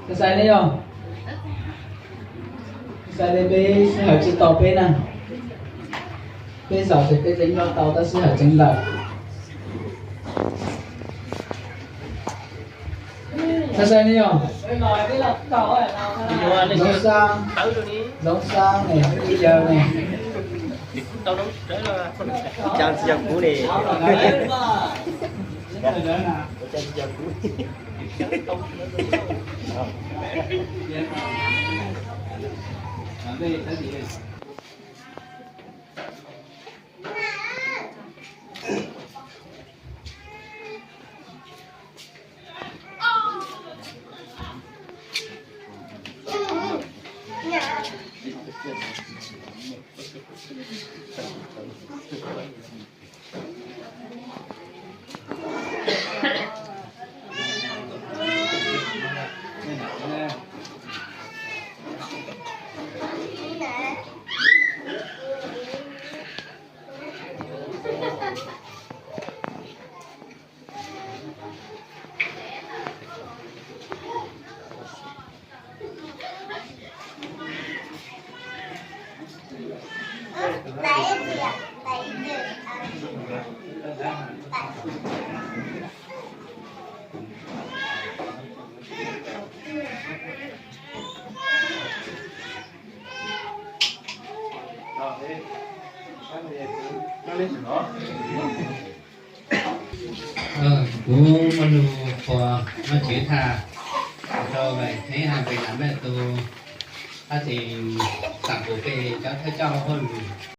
Xais ne yog, xais ne, peb sij hawm tsis tau peb na. Peb zaum ces peb tseem nyob tau tab sij hawm tseem lawm. Xais ne yog, Zoov Xab, Zoov Xab ne, Ib Yawg ne. Ua cas tsis yog kuv ne? Ua cas tsis yog kuv? Kuv muaj lus qhuas Vajtswv tham rau Vais Theeb Has Npees Nam Mej tus, hab tes xam pum pem cov thawj coj hauj lwm.